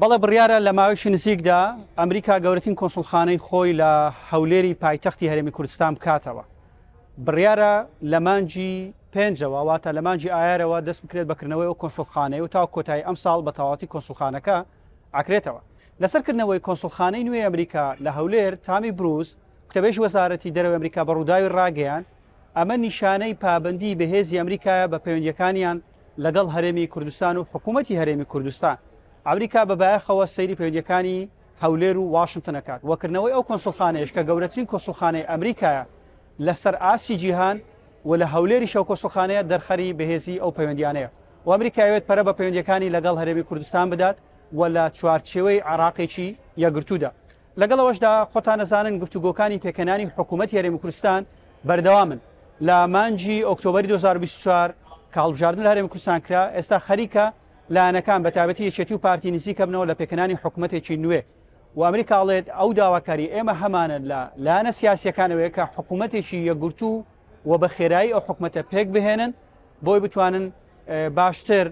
بەڵێ بڕیارە لە ماوەیەکی نزیکدا ئەمریکا گەورەترین کۆنسوڵخانەی خۆی لە هەولێری پایتەختی هەرێمی کوردستان بکاتەوە. بڕیارە لە مانگی پێنجەوە واتە لە مانگی ئایارەوە دەست بکرێت بە کردنەوەی ئەو کۆنسوڵخانەیە و تاو کۆتایی ئەمساڵ بە تەواوەتی کۆنسوڵخانەکە ئەکرێتەوە. لەسەر کردنەوەی کۆنسوڵخانەی نوێی ئەمریکا لە هەولێر، تامی بروس، گوتەبێژی وەزارەتی دەرەوەی ئەمریکا بە ڕووداوی ڕاگەیاند، ئەمە نیشانەی پابەندیی بەهێزی ئەمریکایە بە پەیوەندییەکانیان لەگەڵ هەرێمی کوردستان و حکوومەتی هەرێمی کوردستان. ئەمریکا بە بایەخەوە سەیری پەیوەندییەکانی هەولێر و واشنتن ئەکات و کردنەوەی ئەو کۆنسوڵخانەیەش کە گەورەترین کۆنسوڵخانەی ئەمریکایە لەسەر ئاستی جیهان و لە هەولێریش ئەو کۆنسوڵخانەیە دەرخەری بەهێزی ئەو پەیوەندیانەیە و ئەمریکا ئەیەوێت پەرە بە پەیوەندییەکانی لەگەڵ هەرێمی کوردستان بدات و لە چوارچێوەی عێراقێکی یەکگرتوودا. لەگەڵ ئەوەشدا خۆتان ئەزانن گفتوگۆکانی پێکهێنانی حکوومەتی هەرێمی کوردستان بەردەوامن. لە مانگی ئۆکتۆبەری 2024 کە هەڵبژاردن لە هەرێمی کوردستان کرا، ئێستا خەریکە لایەنەکان بە تایبەتی یەکێتی و پارتی نزیکە بنەوە لە پێکهێنانی حکوومەتێکی نوێ و ئەمریکا ئەڵێت ئەو داواکاری ئێمە هەمانە لە لایەنە سیاسیەکانەوەیە کە حکوومەتێکی یەکگرتوو و بە خێرایی ئەو حکومەتە پێک بهێنن بۆی بتوانن باشتر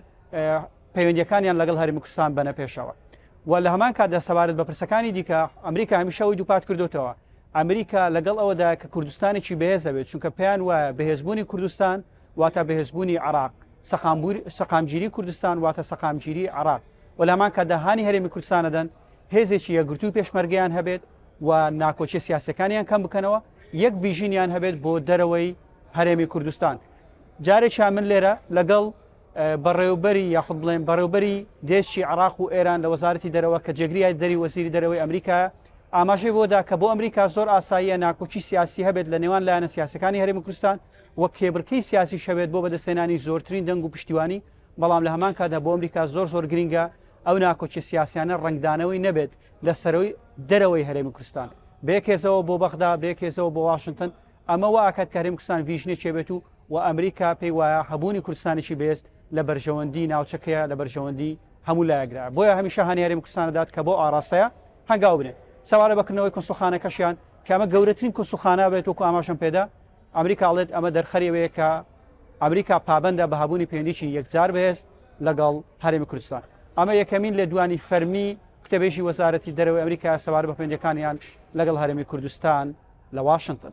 پەیوەندیەکانیان لەگەڵ هەرێمی کوردستان بەنە پێشەوە و لە هەمان کاتدا سەبارەت بە پرسەکانی دیکە ئەمریکا هەمیشە ئەوەی دووپات کردوتەوە ئەمریکا لەگەڵ ئەوەدا کە کوردستانێکی بەهێز هەبێت چونکە پێیان وایە بەهێزبوونی کوردستان واتە بەهێزبوونی عراق سەقامگیری کوردستان واتە سەقامگیری عراق و لە هەمان کاتدا هانی هەرێمی کوردستان ئەدەن هێزێکی یەکگرتووی پێشمەرگەیان هەبێت و ناکۆکیە سیاسەکانیان کەم بکەنەوە یەک ڤیژینیان هەبێت بۆ دەرەوەی هەرێمی کوردستان جارێکیان من لێرە لەگەڵ بەڕێوبەری یاخود بڵێن بەڕێوبەری دێشی عراق و ئێران لە وەزارەتی دەرەوە کە جێگریای دەری وەزیری دەرەوەی ئەمریکا ئاماژەی بۆدا کە بۆ ئەمریکا زۆر ئاساییە ناکۆکی سیاسی هەبێت لە نێوان لایەنە سیاسەکانی هەرێمی کوردستان و کێبڕکێی سیاسی شەوێت بۆ بەدەستێنانی زۆرترین دەنگ و پشتیوانی بەڵام لە هەمان کاتدا بۆ ئەمریکا زۆر زۆر گرنگە ئەو ناکۆکی سیاسیانە ڕەنگدانەوەی نەبێت لە سەرەوەی دەرەوەی هەرێمی کوردستان بێکێزەوە بۆ بەغدا بێکێزەوە بۆ واشنتن ئەمە وا ئەکات کە هەرێمی کوردستان ڤیژنێکی هەبێت و و ئەمریکا پێی وایە هەبوونی کوردستانێکی بەهێز لە بەرژەوەندی ناوچەکەیە لە بەرژەوەندی هەموو لایەکدایە بۆیە هەمیشە هانی هەرێمی کوردستان دەدات کە بۆ ئاڕاستەیە هەنگاو بنێن سەبارەت بە کردنەوەی کونسوڵخانەکەشیان کە ئەمە گەورەترین کونسوڵخانە بێت وەکو ئاماژەم پێدا ئەمریکا ئەڵێت ئەمە دەرخەری ئەوەیە کە ئەمریکا پابەندە بە هەبوونی پەیوەندیی یەکجار بەهێز لەگەڵ هەرێمی کوردستان ئەمە یەکەمین لێدوانی فەرمی وتەبێژی وەزارەتی دەرەوەی ئەمریکا سەبارەت بە پەیوەندیەکانیان لەگەڵ هەرێمی کوردستان لە واشنتن.